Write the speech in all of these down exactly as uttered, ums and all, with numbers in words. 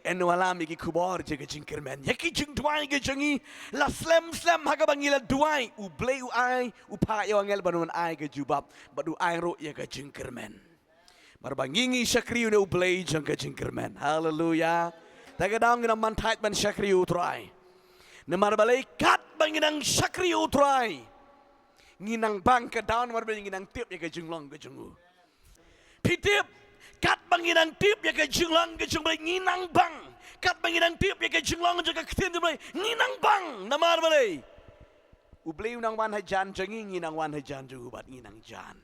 Yn wallam ïa ki khubor jong ka jingkyrmen, ïa ki jingduwai ka jong ngi. La slem slem ha kaba ngi la duwai, U Blei u ai, u phah ïa u angel ban wan ai ka jubab, bad u ai ruh ïa ka jingkyrmen. Namar ba ngi ngi shakri ïa une U Blei jong ka jingkyrmen. Haleluya. Te ka daw ngin ym man thait ban shakri ïa U Trai. Namar balei? Katba ngi nang shakri ïa U Trai, ngi nang bang, ka daw namar balei? Ngi nang tip ïa ka jinglong ka jong U. Phi tip, katba ngi nang tip ïa ka jinglong ka jong U Blei, ngi nang bang. Katba ngi nang tip ïa ka jinglong jong ka ktien jong U Blei, ngi nang bang. Namar balei? U Blei u nang wan hajan jong ngi, ngi nang wan hajan jong U bad ngi nang jan.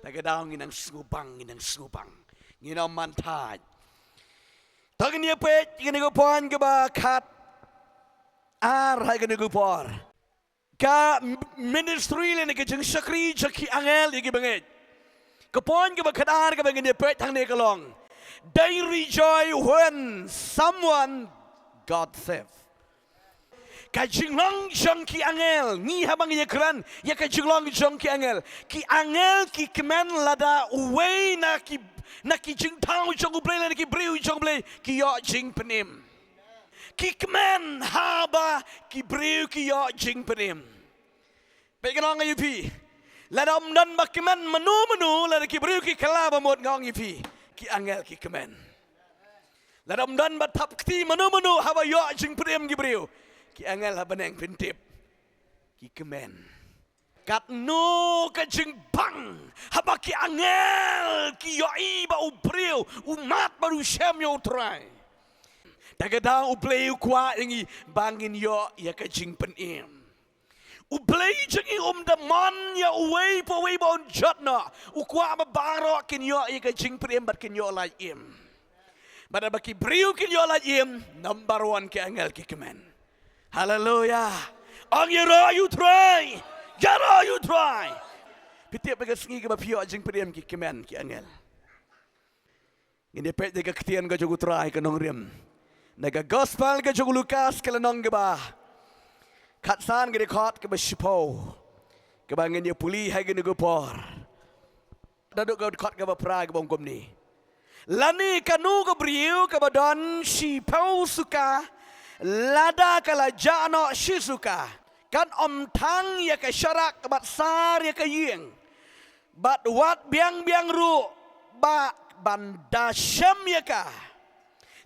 Te ka daw ngi nang sngewbang, ngi nang sngewbang. Ngin ym man thait. To ngin ïa peit ïa kane ka point kaba khat ar ha kane ka por. Ka m-, ministry lane ka jingshakri jong ki angel ïa ki bangeit. Ka point kaba khat ar kaba ngin ïa peit hangne ka long, they rejoice when someone God save. Ka jinglong jong ki angel, ngi haba ngi ïa kren ïa ka jinglong jong ki angel, ki angel ki kmen lada uwei na ki, na ki jingthaw jong U Blei lane ki briew jong U Blei ki ïoh jingpynim. Ki kmen haba ki briew ki ïoh jingpynim. Peit, nga ong ïa phi, lada ym don ba kmen mano mano, lada ki briew ki kylla ba mut, nga ong ïa phi, ki angel ki kmen. Lada ym don ba thap kti mano mano, haba ïoh jingpynim ki briew, ki angel ha bneng, phin tip, ki kmen. Katno ka jingbang haba ki angel ki ïohi ba u briew u mad bad u shem ïa U Trai. Te ka daw U Blei u kwah ïa ngi ba ngin ïoh ïa ka jingpynim. U Blei jong ngi um da mon ïa uwei pa uwei ba un jot noh. U kwah ba baroh kin ïoh ïa ka jingpynim bad kin ïoh lait im. Bad haba ki briew kin ïoh lait im, number one, ki angel ki kmen. Haleluya. Ong, ïaroh ïa U Trai. Ïaroh ïa U Trai. Phi tip, ha ka sngi kaba phi ïoh jingpynim, ki kmen ki angel. Ngin ïa peit da ka ktien ka jong U Trai, ka nongrim. Na ka gospel ka jong u Lukas, ka lynnong kaba khatsan, ka dkhot kaba shiphew, kaba ngin ïa pule ha kane ka por. Naduh ka dkhot kaba phra, kaba ong kumne: Lane kano ka briew kaba don shiphew suka, lada ka la jah noh shi suka, kan ym thang ïa ka sharak bad sar ïa ka ïing, bad wat biang biang ruh ba ban da shem ïa ka.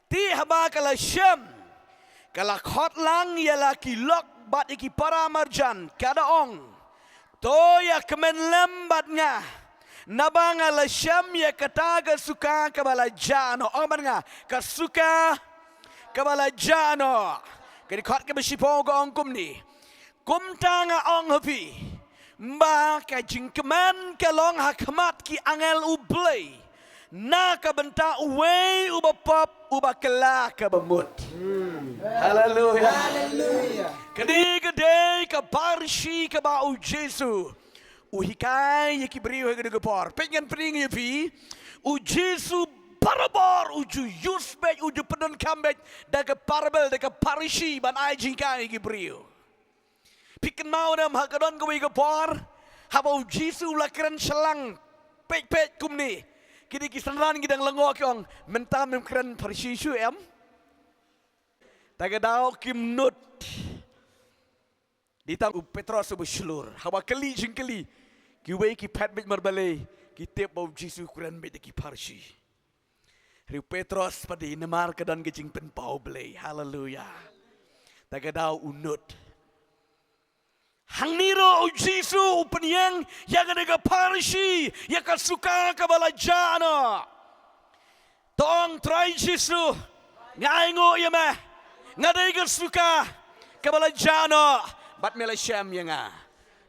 Te haba ka la shem, ka la khot lang ïa la ki lok bad ïa ki para marjan, ka da ong: To ïa kmen lem bad nga, naba nga la shem ïa kata ka suka kaba la jah noh. Ong bad nga: Ka suka kaba la jah noh. Ka dkhot kaba shiphew ka ong kumne: Kumta nga ong ha phi, ba ka jingkmen ka long ha khmat ki angel U Blei na ka bynta uwei uba pop, uba kylla kaba mut. Haleluya. Haleluya. Kane ka dei ka parshi kaba U Jisu u hikai ïa ki briew ha kane ka por. Peit, ngan pyni ïa phi, U Jisu barabor u ju use beit, u ju pyndonkam beit da ka parable, da ka parshi ban ai jinghikai ïa ki briew. Phi kynmaw ne em, ha ka don kawei ka por, haba U Jisu u la kren sha lang, peit peit kumne. Kine ki synran ki dang lyngngoh, ki ong: Mynta mem kren parshi shuh em? Te ka daw kim nud. Dei tang u Petros uba shlur. Haba kylli jingkylli, kiwei ki phet beit, namar balei? Ki tip ba U Jisu u kren beit da ki parshi. Hynrei u Petros pat, dei namar ka don ka jingpynpaw Blei. Haleluya. Te ka daw u nud. Hangne ruh U Jisu u pynïeng ïa kane ka parshi, ïa ka suka kaba la jah noh. To ong: Trai Jisu, nga ainguh ïa me. Nga dei ka suka kaba la jah noh, bad me la shem ïa nga.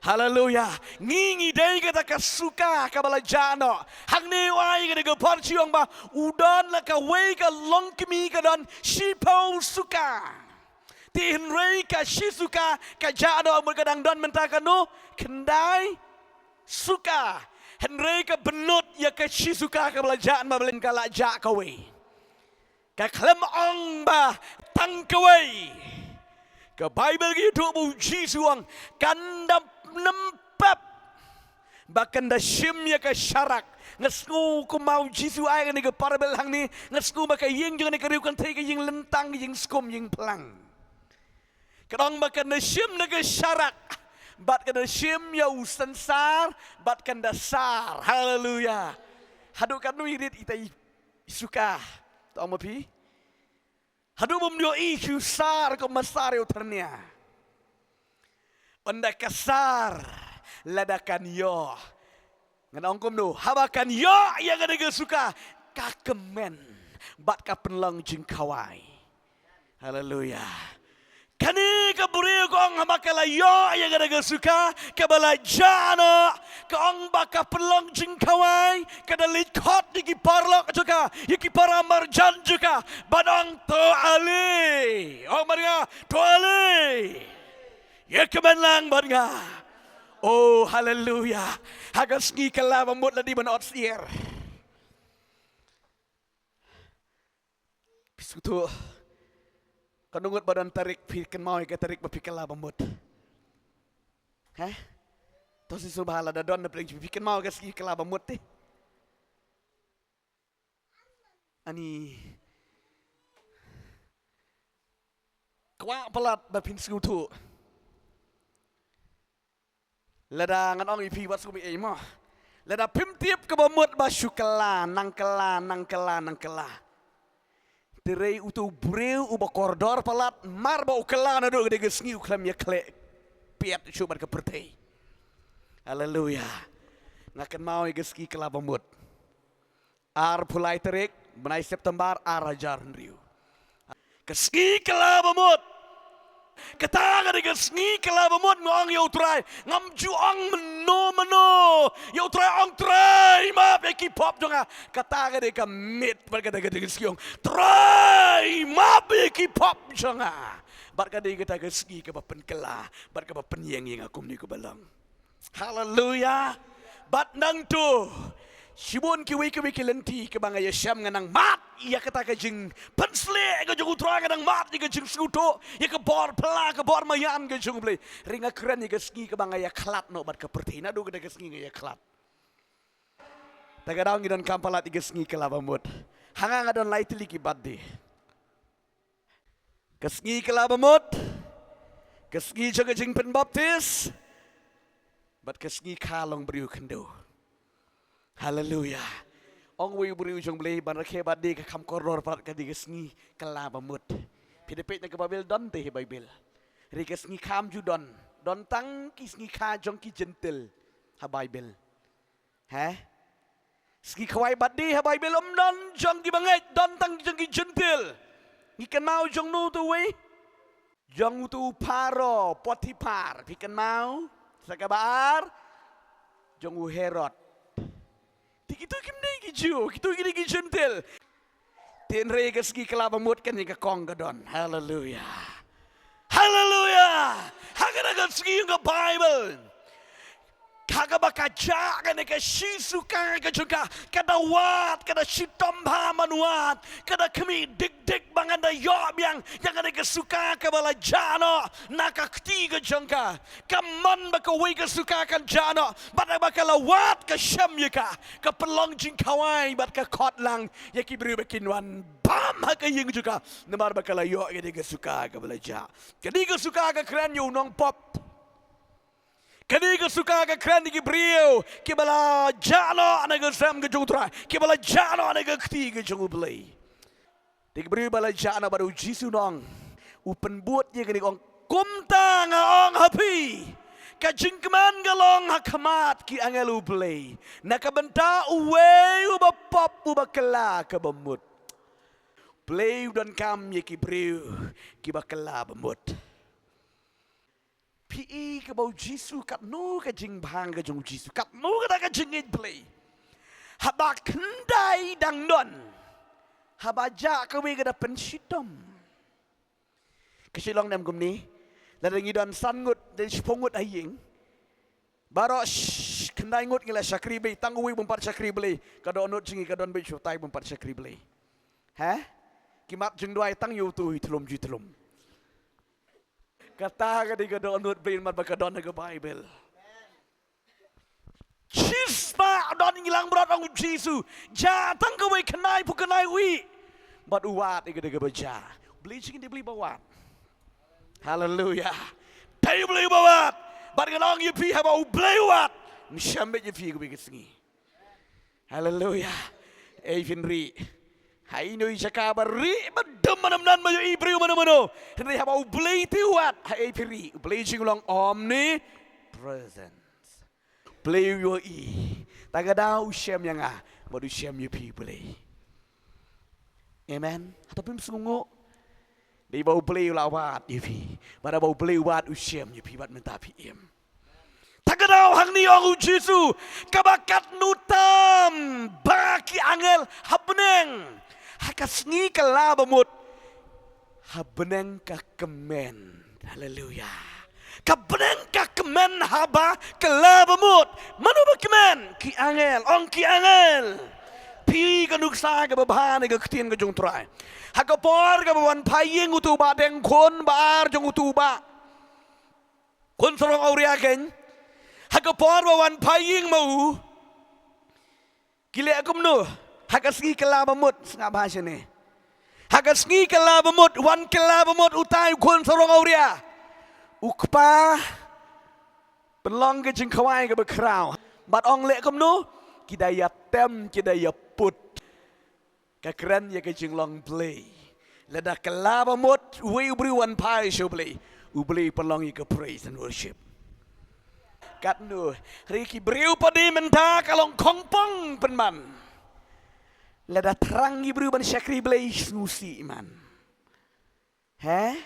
Haleluya. Ngi ngi dei kata ka suka kaba la jah noh. Hangne u ai kata ka parshi, ong ba u don la kawei ka longkmie, ka don shiphew suka. Te hynrei ka shi suka ka jah noh, mut ka dang don mynta kano, khyndai suka. Hynrei ka bynnud ïa ka shi suka kaba la jah, namar balei? Ka la jah kawei. Ka khlem ong ba tang kawei. Ka Baibl ka ïathuh ba U Jisu u ong: Kan da nym pep ba kan da shim ïa ka sharak Nga sngew kumba u Jisu ai kane ka parable hangne, nga sngew ba ka ïing jong kane ka riewkynthei ka ïing lyntang, ïing skum, ïing phlang. Ka ong ba kan da shim na ka sharak, bad kan da shim ïa u synsar, bad kan da sar. Haleluya. Haduh katno i rit ita i suka? To ong ma phi. Haduh bym ïohi u sar kum ma sar ïa u thyrnia. Ynda ka sar lada kan ïoh. Ngan ong kumno, haba kan ïoh ïa kane ka suka, ka kmen bad ka pynlong jingkhawai. Haleluya. Kane ka briew ka ong haba ka la ïoh ïa kane ka suka, kaba la jah noh, ka ong ba ka pynlong jingkhawai, ka da leit khot ïa ki paralok jong ka, ïa ki para marjan jong ka, bad ong to ale. Ong bad nga, to ale. Ïa kmen lang bad nga. Oh, haleluya. Ha ka sngi kylla ba mut lada ban ot syiar. Phi sngewthuh. Katno ngut ba don tarik phi kynmaw ïa ka tarik ba phi kylla ba mut? He? To sngewbha lada don na pdeng jong phi, phi kynmaw ïa ka sngi kylla ba mut te. Ani. Kwah palat ba phin sngewthuh. Lada ngan ong ïa phi wat sngewbha ei mo. Lada phim tip kaba mut ba shu kylla, nang kylla, nang kylla, nang kylla. Te rei uto u briew uba kordor palat, mar ba u kylla naduh kane ka sngi u khlem ïa khleh piat shuh bad ka pyrthei. Haleluya. Nga kynmaw ïa ka sngi kylla ba mut. Arphew lai tarik bnai September ar hajar hynriew. Ka sngi kylla ba mut. Kata ka dei ka sngi kylla ba mut, nga ong ïa u Trai, ngam ju ong mynno mynno. Ïa u Trai, ong Trai, map ïa ki pop jong nga. Kata ka dei ka miet bad kata ka dei ka sngi ong Trai, map ïa ki pop jong nga. Bad ka dei kata ka sngi kaba pynkylla bad kaba pynïeng ïa nga kumne kaba long. Haleluya. Bad nangta shibun kiwei kiwei ki lynti kiba nga ïashem, nga nang mad ïa kata ka jingpynshlur ka jong u Trai, nga nang mad ïa ka jingsngewthuh ïa ka bor pla, ka bor maïan ka jong u Blei. Hynrei nga kren ïa ka sngi kaba nga ïakhlad noh bad ka pyrthei, naduh kata ka sngi nga ïakhlad. Te ka daw ngi donkam palat ïa ka sngi kylla ba mut. Ha nga nga don lai tylli ki birthday. Ka sngi kylla ba mut, ka sngi jong ka jingpynbaptis, bad ka sngi kha long briew khyndew. Haleluya. Ong uwei u briew jong u Blei, ban rakhe birthday ka kham kordor palat ka dei ka sngi kylla ba mut. Phi da peit na ka Baibl, don te ha Baibl. Hynrei ka sngi kha ym ju don. Don tang ki sngi kha jong ki Jentil ha Baibl. He? Sngi khawai birthday ha Baibl ym don jong ki bangeit, don tang jong ki Jentil. Ngi kynmaw jong uno uto uwei? Jong uto u Pharaoh, Potiphar, phi kynmaw? Sa kaba ar, jong u Herod. Te kito kim dei ki Jiw, kito ki dei ki Jentil. Te hynrei ka sngi kylla ba mut kane ka kong ka don. Haleluya. Haleluya. Ha kane ka sngi ka Baibl, ha kaba ka jah kane ka shi suka ka jong ka, ka da wad, ka da shitom bha ban wad, ka da khmih dik dik ba ngan da ïoh biang ïa kane ka suka kaba la jah noh na ka kti ka jong ka. Ka mon ba kawei ka suka kan jah noh, bad haba ka la wad ka shem ïa ka, ka pynlong jingkhawai bad ka khot lang ïa ki briew ba kin wan bam ha ka ïing jong ka, namar ba ka la ïoh ïa kane ka suka kaba la jah. Kane ka suka ka kren ïa u nongpop. Kane ka suka ka kren ïa ki briew kiba la jah noh na ka sem ka jong u Trai, kiba la jah noh na ka kti ka jong u Blei. Te ki briew ba la jah noh, bad u Jisu u ong, u pynbud ïa kane, u ong, kumta nga ong ha phi, ka jingkmen ka long ha khmat ki angel u Blei na ka bynta uwei uba pop, uba kylla kaba mut. Blei u donkam ïa ki briew kiba kylla ba mut. Phi i kaba u Jisu, katno ka jingbha ka jong u Jisu, katno kata ka jingïeit Blei. Haba khyndai dang don, haba jah kawei ka da pynshitom. Ka shu long ne em kumne? Lada ngi don san ngut, don shiphew ngut ha ïing, baroh sh-, khyndai ngut ngi la shakri Blei, tang uwei bym pat shakri Blei. Ka dohnud jong ngi ka don beit shuh tai bym pat shakri Blei. He? Ki mat jingduwai tang ïa uto u thlum ju thlum. Kata ka dei ka dohnud Blei namar ba ka don ha ka Baibl. Shispah don ngi langbrot, ong u Jisu. Jia tang kawei khynnai phew khynnai wi. Bad u wad ïa ka da kaba jia. Blei jingim dei Blei ba wad. Haleluya. Dei Blei ba wad. Bad ngan ong ïa phi haba u Blei u wad, ym shym bit ïa phi kawei ka sngi. Haleluya. Ei phin ri. Ha ino i jaka ba ri ba dum, mano mano ba ïohi briew mano mano. Hynrei haba u Blei te u wad, ha ei phi ri. U Blei jong ngi u long omnipresent. Blei u ïohi. Ta ka daw u shem ïa nga bad u shem ïa phi Blei. Amen. Hato phim sngewnguh? Dei ba u Blei u la wad ïa phi. Bad haba u Blei u wad u shem ïa phi bad mynta phi im. Ta ka daw hangne ong u Jisu, kaba katno tam ba ki angel ha bneng ha ka sngi kylla ba mut, ha bneng ka kmen. Haleluya. Ka bneng ka kmen haba kylla ba mut. Mano ba kmen? Ki angel. Ong ki angel. Phi, ka nuksa kaba bha na ka ktien ka jong u Trai. Ha ka por kaba wan phai ïing uto u Bahdengkhun ba ar jong uto u Bah Khunsarong Awria keiñ. Ha ka por ba wan phai ïing ma u, ki leh kumno? Ha ka sngi kylla ba mut, sngap bha shane. Ha ka sngi kylla ba mut, wan kylla ba mut utai u Khunsarong Awria, u kpa pynlong ka jingkhawai kaba khraw. Bad ong leh kumno? Ki da ïa tem, ki da ïa put. Ka kren ïa ka jinglong Blei. Lada kylla ba mut uwei u briew wan phai sha u Blei, u Blei pynlong ïa ka praise and worship. Katno, hynrei ki briew pat de mynta ka long khongpong pynban. Lada thrang ki briew ban shakri Blei, sngewsih man. He?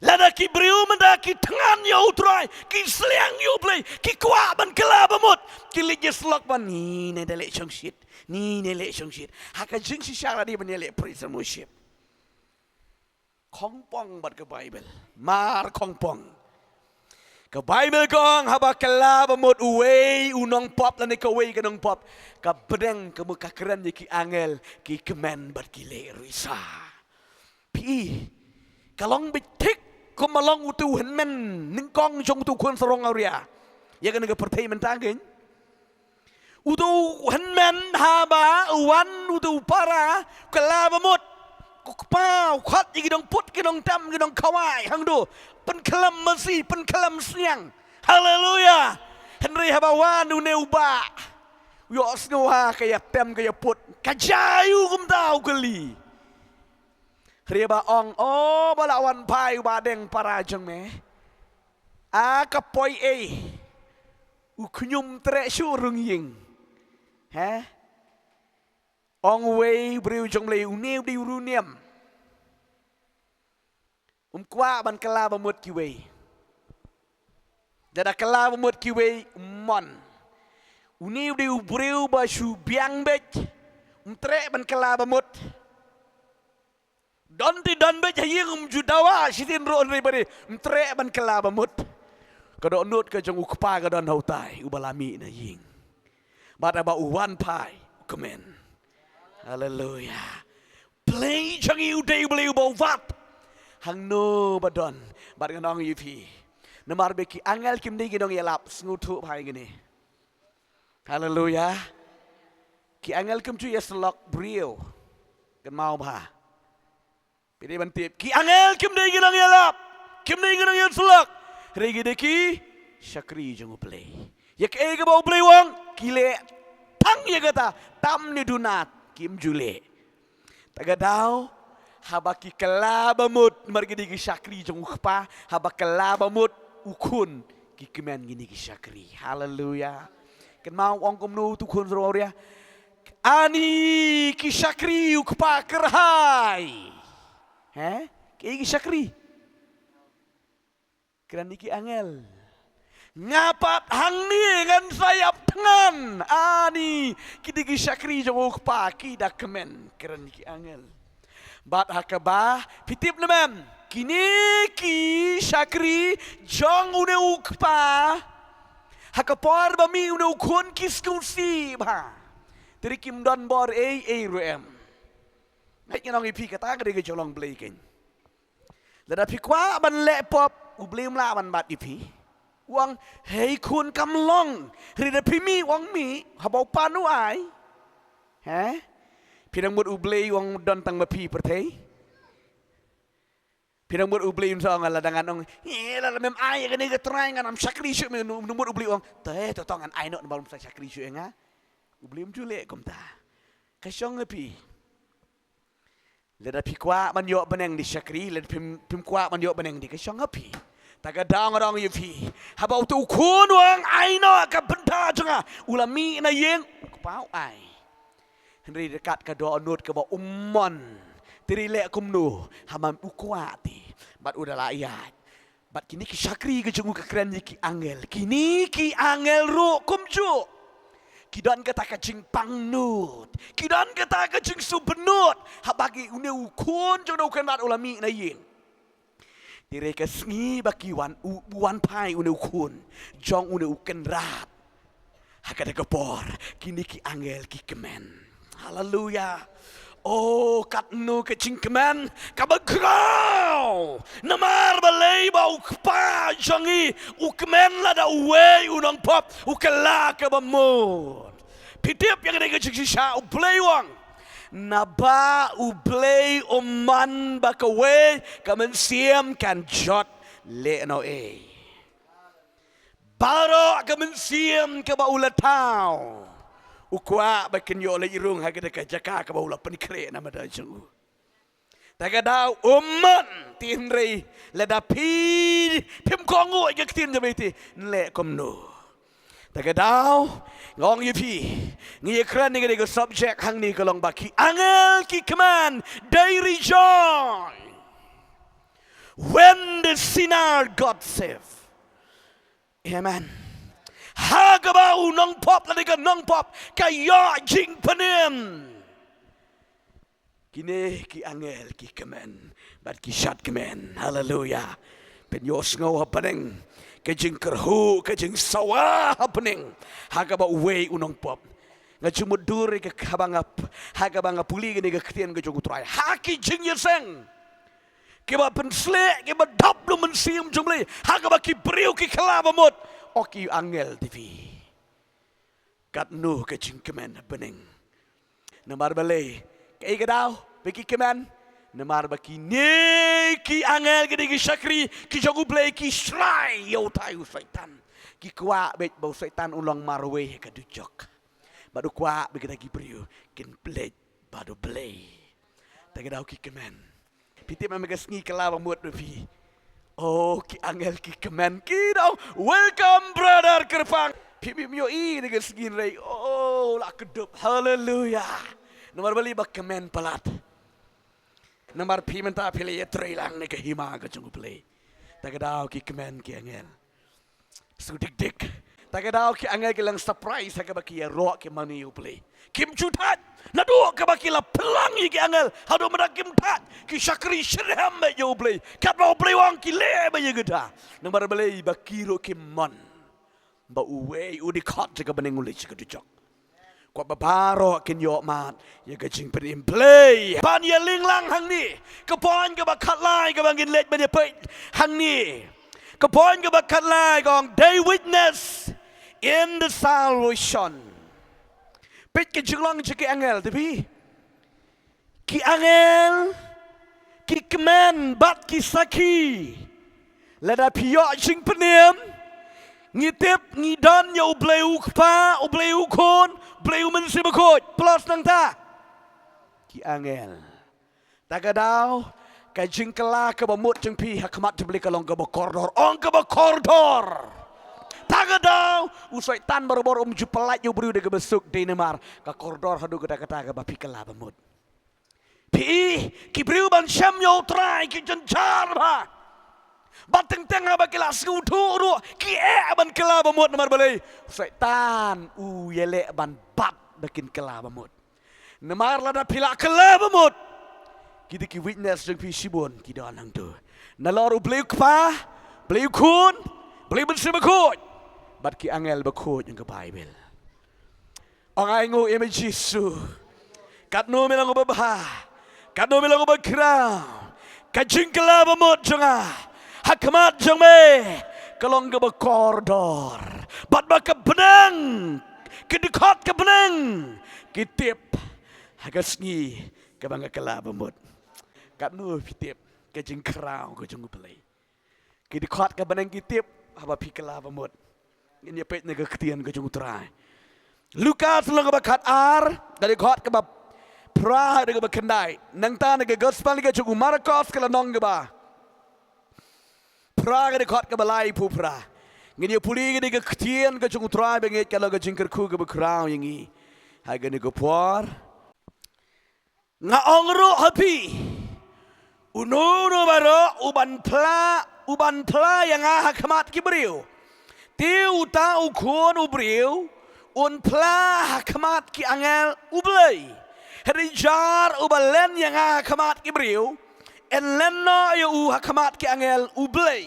Lada ki briew mynta ki thngan ïa u Trai, ki sliang ïa u Blei, ki kwah ban kylla ba mut, ki leit ïa slok ban, ni ne da leh shongshit, ni ne leh shongshit. Ha ka jingshisha la dei ban ïa leh praise and worship. Khongpong bad ka Baibl. Mar khongpong. Ka Baibl ka ong haba kylla ba mut uwei u nongpop lane kawei ka nongpop, ka bneng ka mut ka kren ïa ki angel, ki kmen bad ki leh risa. Phi, ka long beit thik kum ba long uto u hynmen nyngkong jong uto u Khunsarong Awria ïa kane ka pyrthei mynta keiñ. Uto u hynmen haba u wan uto u para kylla ba mut, u kpa u khot ïa ki nongput, ki nongtem, ki nongkhawai hangto, pynkhlem masi, pynkhlem sniang. Haleluya. Hynrei haba wan une u bah, u ïohsngew ha ka ïa tem ka ïa put, ka jia ïa u kumta u kylli. Hynrei ba ong, o, ba la wan phai u Bahdeng para jong me, a ka poi ei, u khñium treh shuh rung ïing. He? Ong uwei u briew jong U Blei, une u dei u riewniam. Um kwah ban kylla ba mut kiwei. Lada kylla ba mut kiwei, um mon. Une u dei u briew ba shu biang beit. Um treh ban kylla ba mut. Don te don beit ha ïing, um ju dawa shisien ruh, hynrei ba dei um treh ban kylla ba mut. Ka dohnud ka jong u kpa ka don ha utai uba la mih na ïing. Bad haba u wan phai, u kmen. Haleluya. Blei jong ngi u dei Blei uba wad. Hangno ba don, bad ngan ong ïa phi, namar ba ki angel kim dei ki nongïalap, sngewthuh bha ïa kane. Haleluya. Ki angel kim ju ïasyllok briew. Kynmaw bha. Phi dei ban tip, ki angel kim dei ki nongïalap, kim dei ki nongïasyllok. Hynrei ki dei ki shakri jong U Blei. Ïa kaei kaba U Blei u ong, ki leh tang ïa kata, tam ne duna kim ju leh. Ta ka daw, haba ki kylla ba mut, namar ki dei ki shakri jong u kpa, haba kylla ba mut u khun, ki kmen kine ki shakri. Haleluya. Kynmaw ong kumno uto u Khunsarong Awria? Ani ki shakri u kpa kyrhai. He? Ki, ki shakri. Kren ïa ki angel. Nga pat hangne ngan sa ïap thngan. Ani, ki dei ki shakri jong u kpa, ki da kmen, kren ïa ki angel. Bad ha kaba, phi tip ne em, kine ki shakri jong une u kpa, ha ka por ba mih une u khun ki sngewsih bha. Te kim don bor ei ei ruh em. Ngan ong ïa phi, kata ka dei ka jinglong Blei keiñ. Lada phi kwah ban leh pop, U Blei um lah ban bat ïa phi. U ong, hei khun kam long. Hynrei da phi mih, u ong mih, haba u pan u ai. He? Phi dang mut U Blei u ong don tang ma phi pyrthei? Phi dang mut U Blei un sa ong lada ngan ong, eh, lada mem ai ïa kane ka trai ngan ym shakri shuh, me, u dang mut U Blei u ong, te to to ngan ai noh namar um sa shakri shuh ïa nga. U Blei um ju leh kumta. Ka shong ha phi. Lada phi kwah ban ïoh bneng, di shakri, lada phim, phim kwah ban ïoh bneng, di ka shong ha phi. Ta ka daw nga ong ïa phi, haba uto u khun u ong ai noh ka bynta jong nga, u la mih na ïing, u kpa u ai. Hynrei ryngkat ka dohnud kaba um mon, te ri leh kumno, ha ma u kwah te, bad u da la ïaid. Bad kine ki shakri ka jong u ka kren ïa ki angel. Kine ki angel ruh kumjuh, ki don kata ka jingpangnud, ki don kata ka jingsngewbha nud, haba ki, une u khun jong u Kynrad u la mih na ïing. Te re ka sngi ba ki wan, u, u wan phai une u khun jong une u Kynrad. Ha kata ka por, kine ki angel ki kmen. Haleluya. Oh, katno ka jingkmen kaba khraw. Namar balei? Ba u Kpa jong ngi u kmen lada uwei u nongpop u kylla kaba mut. Phi tip ïa kane ka jingshisha? U Blei u ong, naba U Blei um mon ba kawei ka mynsiem kan jot lehnohei. Baroh ka mynsiem kaba u la thaw, u kwah ba kin ïoh leit rung ha kata ka jaka kaba u la pynkhreh na ka bynta jong u. Ta ka daw um mon, te hynrei lada phi phim kohnguh ïa ka ktien jong U Blei, te ngi leh kumno? Ta ka daw nga ong ïa phi, ngi ïa kren ïa kane ka subject hangne, ka long ba ki angel ki kmen, they rejoice when the sinner got saved. Amen. Ha kaba u nongpop lane ka nongpop ka ïoh jingpynim, kine ki angel ki kmen bad ki shad kmen. Haleluya. Pynïohsngew ha bneng ka jingkyrhuh, ka jingsawa ha bneng, ha kaba uwei u nongpop. Nga ju mutdur ïa ka, haba nga p-, ha kaba nga pule kane ka ktien ka jong U Trai, ha ki jingïaseng kiba pynsleh, kiba dap da u Mynsiem jong U Blei, ha kaba ki briew ki kylla ba mut. Oh ki angel, te phi, katno ka jingkmen ha bneng. Namar balei? Kaei ka daw ba ki kmen? Namar ba kine ki angel, kine ki shakri ki jong U Blei, ki shrai ïa utai u Soitan. Ki kwah beit ba u Soitan un long marwei ha ka dujok, bad u kwah ba kita ki briew kin pynleit bad U Blei. Ta ka daw ki kmen. Phi tip ma ka sngi kylla ba mut, phi? Oh, ki angel ki kmen, ki daw, welcome brother Kyrpang. Phi, phi, phi ïohi ïa ka sngi, hynrei oh, la kdup. Haleluya. Namar balei? Ba kmen palat. Namar phi mynta phi la ïatrei lang na ka hima ka jong U Blei. Ta ka daw ki kmen ki angel. Shu dik dik. Ta ka daw ki angel ki la surprise ha kaba ki ïaroh ki mane ïa U Blei. Kim ju thait. Naduh kaba ki la pynlang ïa ki angel haduh mynta kim thait. Ki shakri shitrhem beit ïa U Blei. Katba U Blei u ong ki leh beit ïa kata. Namar balei? Ba ki ruh ki mon ba uwei u dkhot jong ka bneng u leit sha ka dujok. Kwah ba baroh kin ïoh mad ïa ka jingpynim. Blei ban ïa lehlang hangne. Ka point kaba khatlai kaba ngin leit ban ïa peit hangne. Ka point kaba khatlai ka ong, they witness in the salvation. Peit ka jinglong jong ki angel, te phi. Ki angel ki kmen bad ki sakhi. Lada phi ïoh jingpynim, ngi tip ngi don ïa U Blei U Kpa, U Blei U Khun, U Blei U Mynsiem Bakhuid. Plus nangta ki angel. Ta ka daw ka jingkylla kaba mut jong phi ha khmat jong U Blei ka long kaba kordor. Ong kaba kordor. Ta ka daw u Soitan barabor um ju pyllait ïa u briew da kaba suk, dei namar ka kordor haduh katta katta kaba phi kylla ba mut. Phi, ki briew ban shem ïa U Trai ki jynjar bha. Bad teng teng haba ki la sngewthuh ruh ki eh ban kylla ba mut, namar balei? Soitan u ïaleh ban bat ba kin kylla ba mut. Namar lada phi la kylla ba mut, kita ki witness jong phi shibun ki don hangto. Nalor U Blei U Kpa, Blei U Khun, Blei U Mynsiem Bakhuid, bad ki angel bakhuid jong ka Baibl. Ong ai nguh ïa me Jisu. Katno me long uba bha. Katno me long uba khraw. Ka jingkylla ba mut jong nga ha khmat jong me ka long kaba kordor. Bad ba ka bneng, ki dkhot ka bneng ki tip ha ka sngi kaba nga kylla ba mut. Katno phi tip ka jingkhraw ka jong U Blei? Ki dkhot ka bneng ki tip haba phi kylla ba mut. Ngin ïa peit na ka ktien ka jong U Trai. Lukas lynnong kaba khatar, ka dkhot kaba phra haduh kaba khyndai. Nangta na ka gospel ka jong u Markos ka lynnong kaba phra, ka dkhot kaba laiphew phra. Ngin ïa pule kane ka ktien ka jong U Trai ba ngeit ka long ka jingkyrkhu kaba khraw ïa ngi ha kane ka por. Nga ong ruh ha phi, uno uno baroh uban phla, uban phla ïa nga ha khmat ki briew, te uta u Khun u briew un phla ha khmat ki angel U Blei. Hynrei jar uba len ïa nga ha khmat ki briew, yn len noh ïa u ha khmat ki angel U Blei.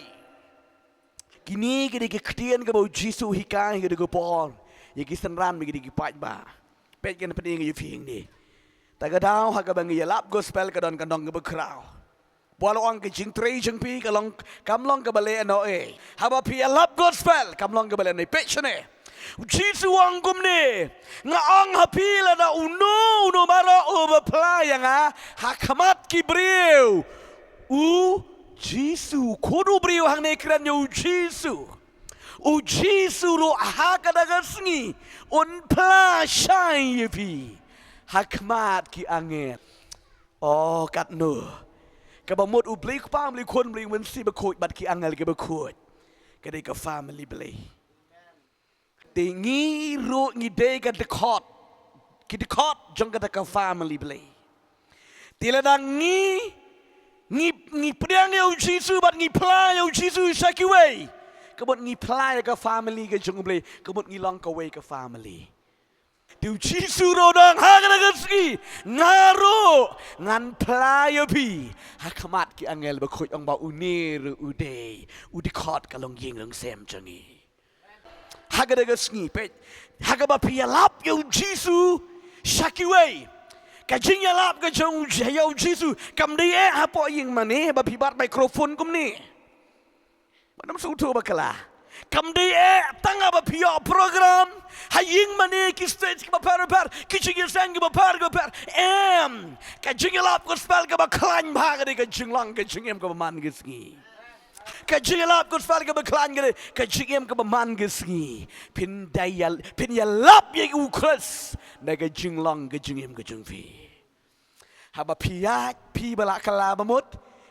Kine ki dei ki ktien kaba U Jisu u hikai ha kane ka por ïa ki synran bad ki dei ki paidbah. Peit, ngan pyni ïa phi hangne. Ta ka daw ha kaba ngi ïalap gospel ka don ka nong kaba khraw. Ba la ong ka jingtrei jong phi ka long, kam long kaba lehnohei. Haba phi ïalap gospel kam long kaba lehnohei. Peit shane. U Jisu u ong kumne, nga ong ha phi, lada uno uno baroh uba phla ïa nga ha khmat ki briew, U Jisu, u Khun u briew hangne kren ïa U Jisu. U Jisu ruh ha kata ka sngi un phla shai ïa phi ha khmat ki angel. O katno kaba mut U Blei Kpa, U Blei Khun, U Blei Mynsiem Bakhuid bad ki angel kiba khuid. Ka dei ka family Blei. Te ngi ruh ngi dei ka dkhot, ki dkhot jong kata ka family Blei. Te lada ngi, ngi, ngi pdiang ïa U Jisu bad ngi phla ïa U Jisu sha kiwei, ka mut ngi phla ïa ka family ka jong U Blei, ka mut ngi long kawei ka family. Te U Jisu ruh u ong ha kata ka sngi, nga ruh ngan phla ïa phi ha khmat ki angel bakhuid, ong ba une ruh u dei u dkhot ka longïing longsem jong ngi. Ha kata ka sngi, peit, ha kaba phi ïalap ïa U Jisu sha kiwei, ka jingïalap ka jong U Ji-, ïa U Jisu kam dei eh hapoh ïing mane ba phi bat microphone kumne. Ba nym sngewthuh bakla. Kam dei eh tang haba phi ïoh program ha ïing mane, ki stage kiba pher bapher, ki jingïaseng kiba pher bapher. Em, ka jingïalap gospel kaba khlaiñ bha ka dei ka jinglong ka jingim kaba man ka sngi. Ka jingïalap gospel kaba khlaiñ ka dei ka jingim kaba man ka sngi. Phin da ïa, phin ïalap ïa U Khrist na ka jinglong ka jingim ka jong phi. Haba phi ïaid, phi ba la kylla ba mut,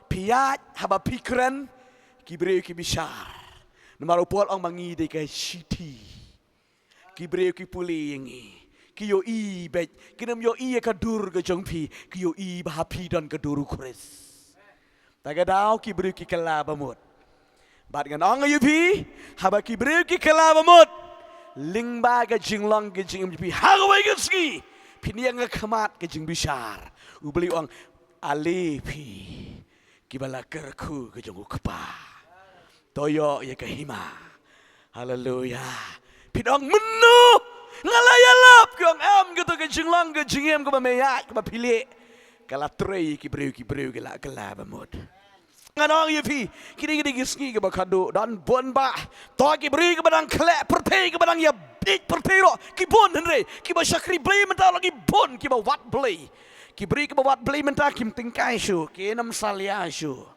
phi ïaid, haba phi kren, ki briew ki bishar. Namar u Paul ong ba ngi dei ka shithi. Ki briew ki pule ïa ngi, ki ïohi beit, kim ïohi ïa ka dur ka jong phi, ki ïohi ba ha phi don ka dur U Khrist. Ta ka daw ki briew ki kylla ba mut. Bad ngan ong ïa phi, haba ki briew ki kylla ba mut, lyngba ka jinglong ka jingim jong phi ha kawei ka sngi, phin ïeng ha khmat ka jingbishar. U Blei u ong, ale phi kiba la kyrkhu ka jong U Kpa, to ïoh ïa ka hima. Haleluya. Phin ong mynno nga la ïalap, ki ong em, kato ka jinglong ka jingim kaba me ïaid, kaba phi leh, ka la trei ïa ki briew, ki briew ki la kylla ba mut. Ngan ong ïa phi, kine, kine ki sngi kiba khadduh don bun bah. To ki briew kiba dang khleh pyrthei, kiba dang ïa ïeit pyrthei ruh ki bun, hynrei kiba shakri Blei mynta ruh ki bun, kiba wad Blei. Ki briew kiba wad Blei mynta kim tyngkai shuh, kim salia shuh.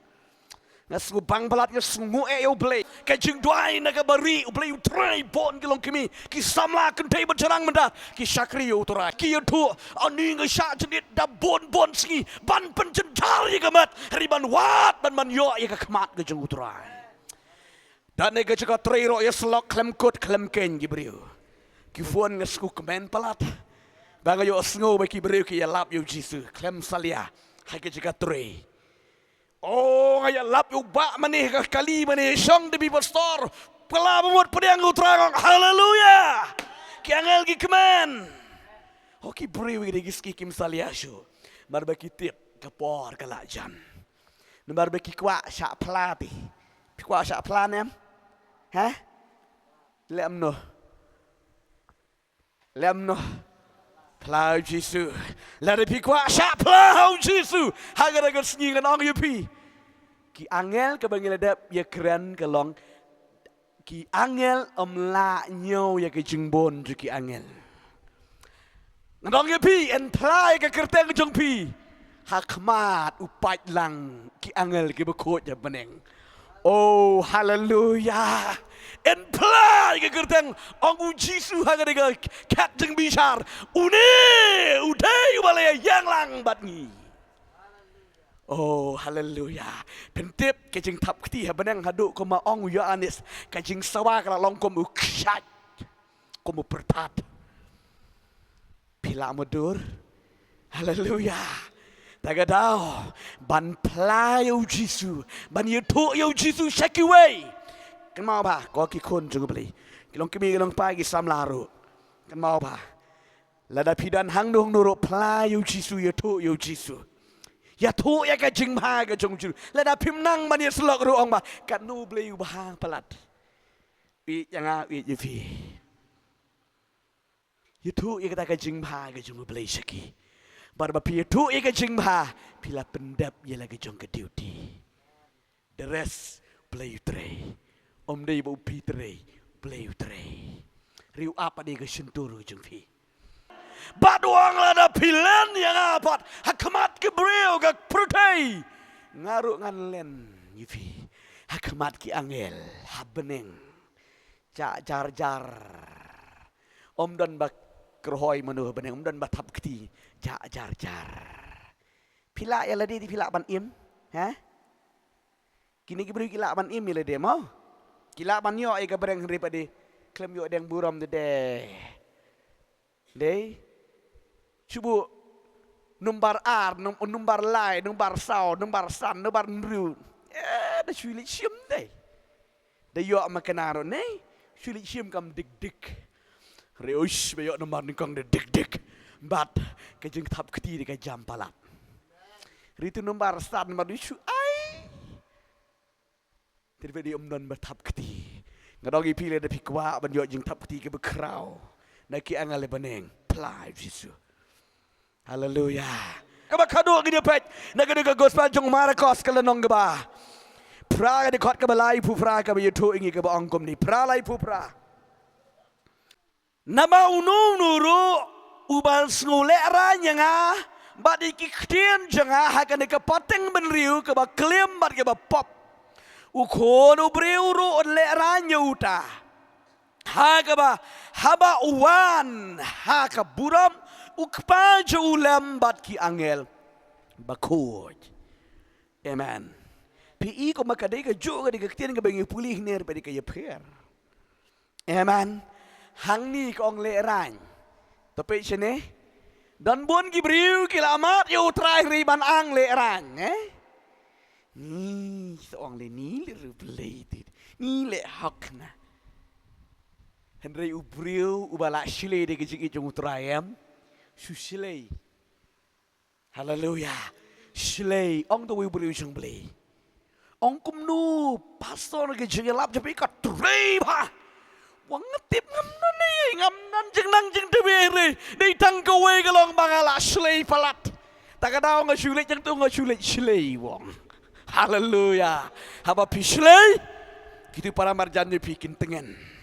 Nga sngew bang palat, nga sngew eh ïa U Blei. Ka jingduwai na ka bari, U Blei u trei, bun ki longkmie, ki samla kynthei bad shynrang mynta ki shakri ïa U Trai. Ki ïathuh, ani nga shah jynit da bun bun sngi ban pynjynjar ïa ka met, hynrei ban wad, ban, ban ïoh ïa ka khmat ka jong U Trai. Da ne ka jaka trei ruh ïa syllok khlem kut khlem khein ki briew. Ki phone, nga sngew kmen palat ba nga ïohsngew ba ki briew ki ïalap ïa U Jisu khlem salia ha ka jaka trei. Oh, nga ïalap ïa u bah mane, ka kali mane, shong da phi pastor. Kylla ba mut, pdiang ïa U Trai, ong haleluya. Ki angel ki kmen. Oh, ki briew ki dei ki sngi kim salia shuh. Namar ba ki tip ka por ka la jan. Namar ba ki kwah shah phla te. Phi kwah shah phla ne em? He? Leh kumno? Leh kumno? Phla ha U Jisu. Lada phi kwah shah phla ha U Jisu ha kata ka sngi, ngan ong ïa phi, ki angel kaba ngi la dep ïakren ka long Ki angel ym lah ñiew ïa ka jingbun jong ki angel. Ngan ong ïa phi, yn phla ïa ka kyrteng jong phi ha khmat u paidlang ki angel kiba khuid ha bneng. Oh, haleluya. Yn phla ïa ka kyrteng, ong U Jisu ha kane ka khet jingbishar, une u dei uba la ïeng lang bad ngi. Oh, haleluya. Pyntip ka jingthap kti ha bneng haduh kumba ong u Ïoannis, ka jingsawa ka la long kum u kshaid, kum u pyrthat. Phi lah mutdur. Haleluya. Ta ka daw ban phla ïa U Jisu, ban ïathuh ïa U Jisu sha kiwei. Kynmaw ba ko ki khun jong U Blei, ki long kmie, ki long kpa, ki samla ruh. Kynmaw ba lada phi don hangno hangno ruh, phla ïa U Jisu, ïathuh ïa U Jisu. Ïathuh ïa ka jingbha ka jong U Jisu. Lada phim nang ban ïasyllok ruh, ong ba katno U Blei u bha palat. Ïeit ïa nga, ïeit ïa phi. Ïathuh ïa kata ka jingbha ka jong U Blei sha ki. Bad ba phi ïathuh ïa ka jingbha, phi la pyndep ïa la ka jong ka duty. The rest, Blei u trei. Ym dei ba u phi trei, Blei u trei. Riew ap ïa ka shyntur ka jong phi. Bad u ong, lada phi len ïa nga pat ha khmat ki briew ka pyrthei, nga ruh ngan len ïa phi ha khmat ki angel ha bneng. Jah jar jar. Ym don ba kyrhoi mano ha bneng, ym don ba thap kti. Jah jar jar. Phi lah ïa lade, phi lah ban im? Ha? Kine ki briew ki lah ban im ïa lade mo? Ki lah ban ïoh ïa ka bneng, hynrei pat de khlem ïoh deng burom de de. Dei. Shu buh number ar, num-, number lai, number saw, number san, number hynriew. Eh, da shu leit shim dei. Da ïoh ma kane ruh ne, shu leit shim kam dik dik. Hynrei uish, ba ïoh number nyngkong da dik dik. Bad ka jingthap kti da ka jam palat. Hynrei tu number san, number shu ai. Te dei ym don ba thap kti. Nga ong ïa phi, lada phi kwah ban ïoh jingthap kti kaba khraw na ki angel ha bneng, phla ïa U Jisu. Haleluya. Kaba khadduh ngi ïa peit na kane ka gospel jong u Markos, ka lynnong kaba phra, ka dkhot kaba laiphew phra, kaba ïathuh ïa ngi, kaba ong kumne, phra laiphew phra. Namar uno uno ruh uba sngewlehraiñ ïa nga bad ïa ki ktien jong nga ha kane ka pateng bynriew kaba klim bad kaba pop, u Khun u briew ruh un lehraiñ ïa uta. Ha kaba, haba u wan ha ka burom u Kpa jong u Lem bad ki angel bakhuid. Amen. Phi i kumba ka dei kajuh ka dei ka ktien kaba ngi pule hangne, bad ka ïapher. Amen. Hangne ka ong lehraiñ. To peit shane. Don bun ki briew ki la mad ïa U Trai hynrei ban ang lehraiñ, eh? Ni sa ong le ni le ruh Blei ti. Ni le hok na. Hynrei u briew uba la shlei da ka jingïeit jong U Trai em, shu shlei. Haleluya. Shlei, ong da uwei u briew jong Blei. Ong kumno pastor, ka jingïalap jong phi ka trei bha. Wa nga tip ngam don ei, ngam don jingnang jingtbit ei. Dei tang kawei ka long ba nga la shlei palat. Ta ka daw nga shu leit jong tu, nga shu leit shlei, wa ong. Haleluya. Haba phi shlei, kito para marjan jong phi kin tngen.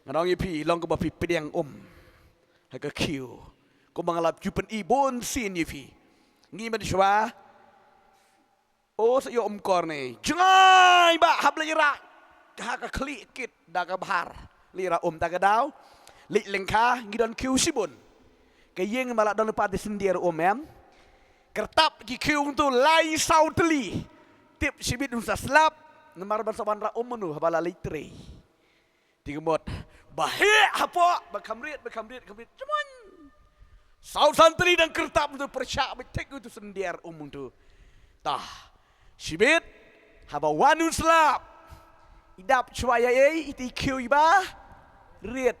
Ngan ong ïa phi, long kaba phi pdiang um ha ka queue. Kumba nga la ju pyni bun sien ïa phi. Ngi mynshwa, o, sa ïoh um kor ne. Jngai ba hap leit rah ha ka khlieh kit da ka bhar. Leit rah um, ta ka daw leit lyngkha ngi don queue shibun. Ka ïing ba la don pat de syndier um em. Kyrtap ki queue tu lai saw tylli. Tip shibit un sa slap. Namar ban sa wan rah um mano haba la leit trei. Te ka mut ba heh hapoh, ba kham rit, ba kham rit, kham rit jemon. Saw san tylli dang kyrtap tu, pyrshah beit thik tu syndier um tu. Ta shibit haba wan u slap, i dap shuwa ïa ei, i te queue iba rit.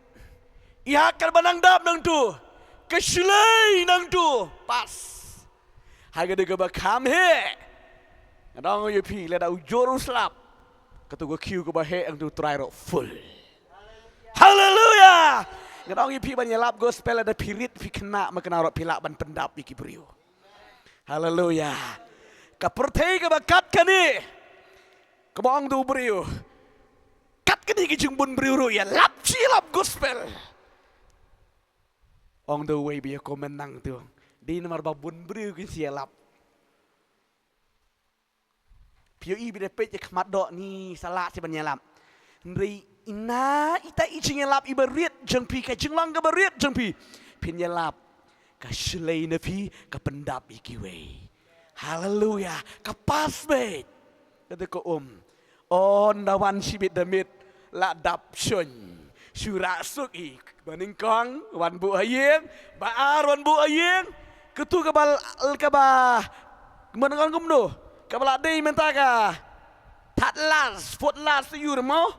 I hap kat ba nang dap nangtu, ka shlei nangtu, pass. Ha ka dei kaba kham heh. Ngan ong ïa phi, lada u jur u slap, kato ka queue kaba heh, ong tu trai ruh full. Haleluya. Ngan ong ïa phi, ban ïalap gospel lada phi rit phi khynnah ma khynnah ruh phi lah ban pyndap ïa ki briew. Haleluya. Ka pyrthei kaba kat kane, kaba ong da u briew, Kane ka jingbun briew ruh ïalap shi ïalap gospel. Ong da uwei ba ïa comment nangtu. Dei namar ba bun briew kin sa ïalap. Phi ïohi ba da peit ïa khmat doh ni sa lah shi ban ïalap. Hynrei ina ita i jingïalap iba rit jong phi, ka jinglong kaba rit jong phi. Phin ïalap. Ka shlei na phi ka pyndap ïa kiwei. Haleluya. Ka pass beit. Kata ka um. Ynda wan shibit da miet la dap shon. Shu rah suk i. Ba nyngkong wan buh ha ïing, ba ar wan buh ha ïing. Katu kaba, kaba, mynta kumno? Kaba la dei mynta ka third last, fourth last ïur mo.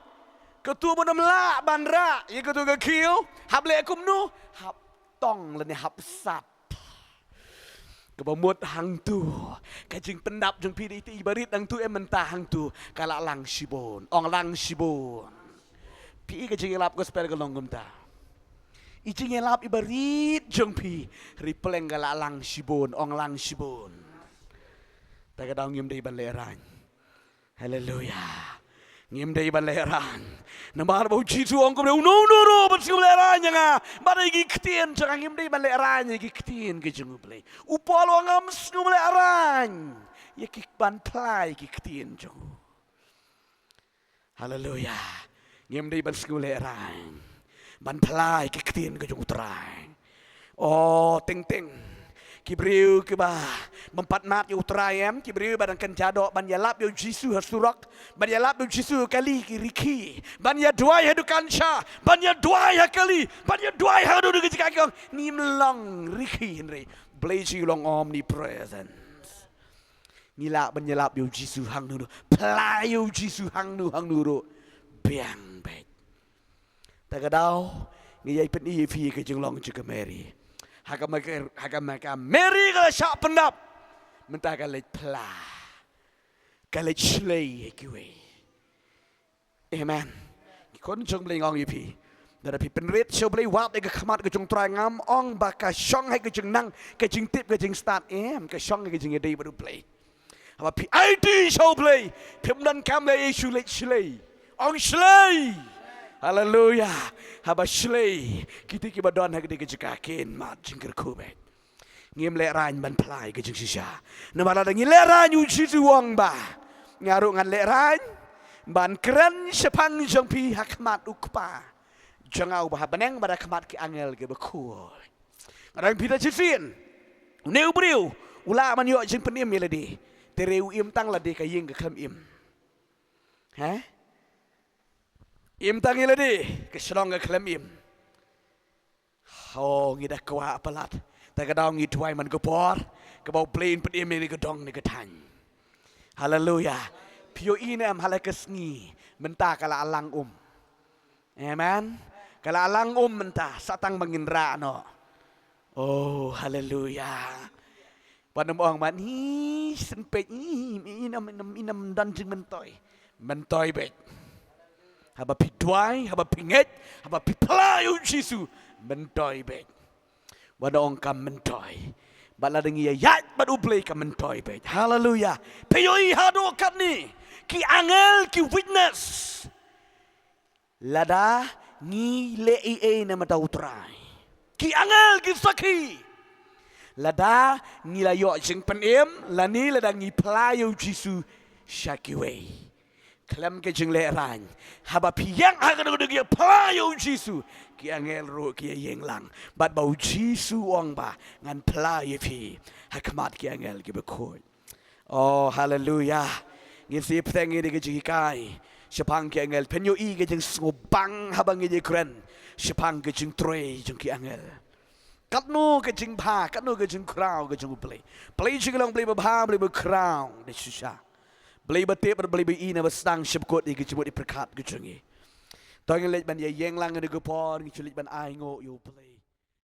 Katu ba nym lah ban rah ïa katu ka khiew. Hap leh kumno? Hap tong lane hap sat. Kaba mut hangtu, ka jingpyndap jong phi da ita iba rit hangtu em mynta hangtu, ka la lang shibun, ong lang shibun. Phi ka jingïalap gospel ka long kumta. I jingïalap iba rit jong phi, hynrei pleng ka la lang shibun, ong lang shibun. Ta ka daw ngim dei ban lehraiñ. Haleluya. Ngim dei ban lehraiñ. Namar ba u Jisu ong kumne, uno uno uno ban sngewlehraiñ ïa nga. Bad ïa ki ktien jong nga ngim dei ban lehraiñ ïa ki ktien ki jong U Blei. U Paul ong ngam sngewlehraiñ ïa ki ban phla ïa ki ktien jong u. Haleluya. Ngim dei ban sngewlehraiñ ban phla ïa ki ktien ki jong U Trai. O teng teng ki briew kiba bym pat mad ïa U Trai em, ki briew ba dang kynja doh ban ïalap ïa u Jisu ha surok, ban ïalap ïa u Jisu ha kali ki rikhi, ban ïa duwai ha dukan sha, ban ïa duwai ha kali, ban ïa duwai ha kano kano ka jaka ki ong ngim long rikhi hynrei Blei jong ngi long omnipresent. Ngi lah ban ïalap ïa u Jisu hangno hangno, phla ïa u Jisu hangno hangno ruh biang beit. Ta ka daw ngi ïai pyni ïa phi ka jinglong jong ka Mary. Ha ka ma ka, ha ka ma ka Mary ka la shah pyndap. Mynta ka leit phla, ka leit shlei ïa kiwei. Amen. Ki khun jong U Blei nga ong ïa phi, lada phi pynrit sha U Blei, wad ïa ka khmat ka jong U Trai, ngam ong ba ka shong ha ka jingnang, ka jingtip, ka jingstad, em, ka shong ha ka jingïadei bad U Blei. Haba phi aiti sha U Blei, phim donkam leh ïa shu leit shlei. Ong shlei. Haleluya. Haba shlei, kita kiba don ha katei ka jaka kin mad jingkyrkhu beit. Ngim lehraiñ ban phla ïa ka jingshisha. Namar lada ngi lehraiñ, u Jisu u ong ba nga ruh ngan lehraiñ ban kren shaphang jong phi ha khmat U Kpa jong nga uba ha bneng bad ha khmat ki angel kiba khuid. Nga dang phi da shisien. Une u briew u lah ban ïoh jingpynim ïa lade. Te re u im tang lade ka ïing ka khlem im. Ha? Im tang ïa lade ka shnong ka khlem im. Ho, ngi da kwah palat. Ta ka daw ngi duwai man ka por kaba U Blei un pynim ïa ka dong ne ka thaiñ. Haleluya. Phi ïohi ne em, ha la ka sngi mynta ka la lang um. Amen. Ka la lang um mynta, sa tang ba ngin rah noh. Oh, haleluya. Ba nym ong man, hi, shen peit, hi, inem, inem, inem don jingmyntoi. Myntoi beit. Haba phi duwai, haba phi ngeit, haba phi phla ïa u Jisu, myntoi beit. Ba nym ong kam myntoi. Bad lada ngi ïaid bad U Blei kam myntoi beit. Haleluya. Phi ïohi haduh katne ki angel ki witness. Lada ngi leh ei ei na bynta U Trai, ki angel ki sakhi. Lada ngi la ïoh jingpynim, lane lada ngi phla ïa u Jisu sha kiwei. Khlem ka jinglehraiñ, haba phi ïeng ha kano kano ka jaka phla ïa u Jisu, ki angel ruh ki ïeng lang. Bad ba u Jisu u ong ba ngan phla ïa phi ha khmat ki angel kiba khuid. Oh, haleluya. Ngin sa ïa bteng ïa ka jinghikai shaphang ki angel. Phin ïohi ka jingsngewbang haba ngi ïa kren shaphang ka jingtrei jong ki angel. Katno ka jingbha, katno ka jingkhraw ka jong U Blei. Blei jong ngi long Blei babha, Blei bakhraw da shisha. Blei batip, Blei ba ïohi na ba sdang, sha ba kut ïa ka jingmut ïa pyrkhat ka jong ngi. To ngin leit ban ïa ïeng lang ïa ka por, ngin shu leit ban ainguh ïa U Blei.